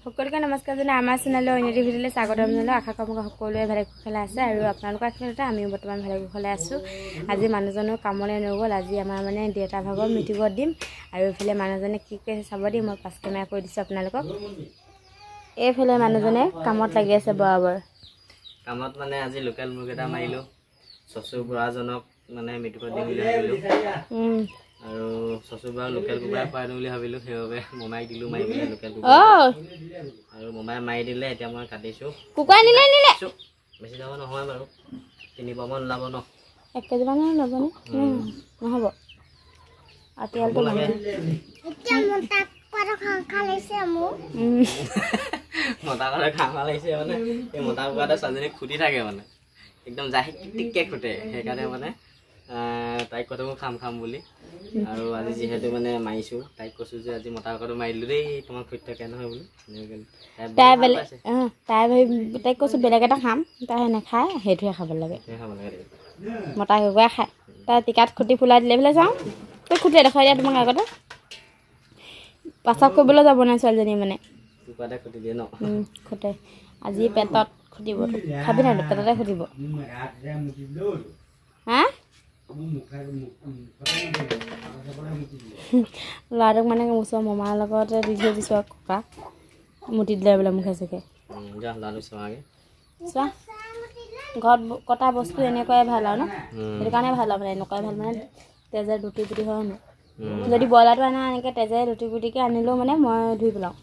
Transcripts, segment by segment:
সকলোকে নমস্কাৰ জনাই আমাৰ চেনেলৰ অন্য এটি ভিডিঅ'লৈ স্বাগতম জনালোঁ। আশা কৰোঁ সকলোৱে ভালে কুশলে আছে আৰু আপোনালোকৰ আশীৰ্বাদতে আমিও বৰ্তমান ভালে কুশলে আছোঁ। আজি মানুহজনো কামলৈ নগ'ল, আজি আমাৰ মানে দেউতা ভাগৰ মৃত্যুবত দিম আৰু এইফালে মানুহজনে কি কৰিছে চাব দিম, মই পাঁচ কেমেৰা কৰি দিছোঁ আপোনালোকক। এইফালে মানুহজনে কামত লাগি আছে বৰাবৰ। কামত মানে আজি লোকেল মুৰ্গী এটা মাৰিলোঁ, চচু বুঢ়াজনক মানে মৃত্যুবত দিম বুলি ভাবিলোঁ আৰু চচু বুঢ়া লোকেল কুকুৰা খুৱাই দিওঁ বুলি ভাবিলোঁ, সেইবাবে মমাইক দিলোঁ মাৰি পেলাই লোকেল কুকুৰা আৰু মমাই মাৰি দিলে। এতিয়া মই কাটিছোঁ। কুকুৰা নিলে নিলে বেছি ডাঙৰ নহয় বাৰু, 3 পোৱামান ওলাব ন, 1 কেজিমান ল'বনে নহ'ব। আৰু তেলটো লাগে। মতা কলে খাওঁ লাগিছে মানে এই মতা কুকুৰা এটা ছোৱালীজনী খুটি থাকে মানে একদম যায় টিককে খুটে, সেইকাৰণে মানে তাইক কৈ থাকোঁ খাম খাম বুলি। আৰু আজি যিহেতু মানে মাৰিছোঁ, তাইক কৈছোঁ যে আজি মতা কুকুৰাটো মাৰি দিলোঁ দেই, তোমাক খুটি থাকে নহয় বুলি। তাই বেলেগ তাই তাইক কৈছোঁ বেলেগ এটা খাম, তাই নাখায়, সেইটোহে খাব লাগে, খাব লাগে মতা কুকুৰা খায়। তাই টিকাত খুটি ফুলাই দিলে বোলে চাওঁ, তই খুটিলে দেখুৱাই দিয়া তোমাক আগতে। প্ৰস্ৰাৱ কৰিবলৈ যাব নাই ছোৱালীজনী মানে খুটে, আজি পেটত খুটিব, খাবি নাই পেটতে খুটিব। হা ল'ৰাটোক মানে ওচৰৰ মমাৰ লগতে দি থৈ দিছোঁ আৰু ককা মুতি দিলে বোলে মুখে চুখে। চোৱা ঘৰত কটা বস্তু এনেকুৱাই ভাল আৰু ন, সেইটো কাৰণে ভাল আৰু মানে এনেকুৱাই ভাল মানে তেজে দুটি পুটি হয় ন। যদি ব্ৰইলাৰটো আনা এনেকৈ তেজে দুটি পুটিকৈ আনিলেও মানে মই ধুই পেলাওঁ।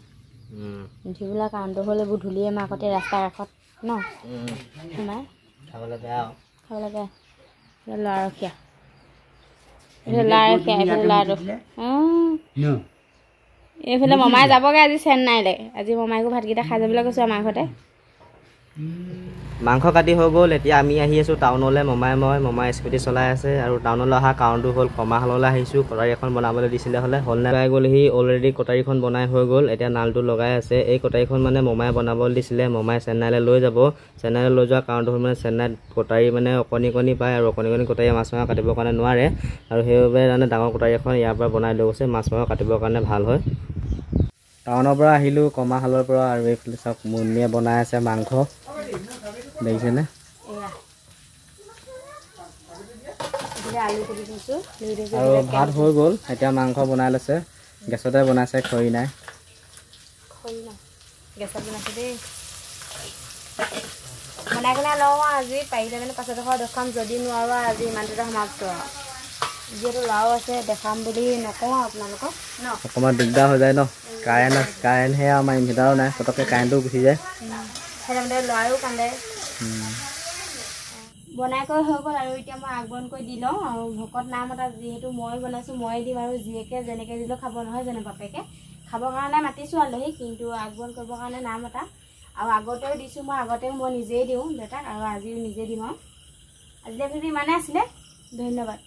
ধুই পেলোৱা কাৰণটো হ'ল এইবোৰ ধূলিয়ে মাকতে ৰাস্তাৰ কাষত ন সোমাই খাবলৈ বেয়া, খাবলৈ বেয়া। ল'ৰাৰখীয়া ল'ৰাৰখীয়া এইফালে ল'ৰাটো এইফালে মমাই যাবগৈ আজি চেন্নাইলৈ। আজি মমাইকো ভাতকেইটা খাই যাবলৈ কৈছোঁ আমাৰ ঘৰতে। মাংস কাটি হৈ গ'ল, এতিয়া আমি আহি আছোঁ টাউনলৈ। মমাই মই মমাই স্কুটি চলাই আছে আৰু টাউনলৈ অহা কাৰণটো হ'ল কমাশাললৈ আহিছোঁ, কটাৰী এখন বনাবলৈ দিছিলে হ'লে হ'ল নাই পাই গ'লহি। অলৰেডি কটাৰীখন বনাই হৈ গ'ল, এতিয়া নালটো লগাই আছে। এই কটাৰীখন মানে মমাই বনাবলৈ দিছিলে, মমাই চেন্নাইলৈ লৈ যাব। চেন্নাইলৈ লৈ যোৱাৰ কাৰণটো হ'ল মানে চেন্নাইত কটাৰী মানে অকণি অকণি পায় আৰু অকণি অকণি কটাৰী মাছ মাংস কাটিবৰ কাৰণে নোৱাৰে আৰু সেইবাবে মানে ডাঙৰ কটাৰী এখন ইয়াৰ পৰা বনাই লৈ গৈছে, মাছ মাংস কাটিবৰ কাৰণে ভাল হয়। টাউনৰ পৰা আহিলোঁ কমাশালৰ পৰা আৰু এইফালে চাওক মুন্নিয়ে বনাই আছে মাংস, দেখিছেনে? আৰু ভাত হৈ গ'ল, এতিয়া মাংস বনাই লৈছে, গেছতে বনাইছে, খৰি নাই। বনাই কেনে লওঁ আজি পাৰিলে মানে পাছত দেখুৱাম, যদি নোৱাৰোঁ আজি ইমানটোতে সমাপ্ত। যিহেতু ল'ৰাও আছে দেখাম বুলি নকওঁ আপোনালোকক ন, অকণমান দিগদাৰ হৈ যায় ন, কাৰেণ্ট কাৰেণ্ট সেয়া আমাৰ ইনভাৰ্টাৰো নাই, পটককৈ কাৰেণ্টটো গুচি যায়, সেইমতে ল'ৰায়ো কান্দে। বনাই কৰি হৈ গ'ল আৰু এতিয়া মই আগবন কৰি দি লওঁ। আৰু ভকত নাম এটা যিহেতু মই বনাইছোঁ ময়ে দিম আৰু জীয়েকে যেনেকৈ দিলেও খাব নহয় জানো, বাপেকে খাবৰ কাৰণে মাতিছোঁ আলহী, কিন্তু আগবন কৰিবৰ কাৰণে নাম এটা। আৰু আগতেও দিছোঁ মই, আগতেও মই নিজেই দিওঁ দেউতাক আৰু আজিও নিজে দিম। আৰু আজিলৈ ভিডিঅ' ইমানেই আছিলে, ধন্যবাদ।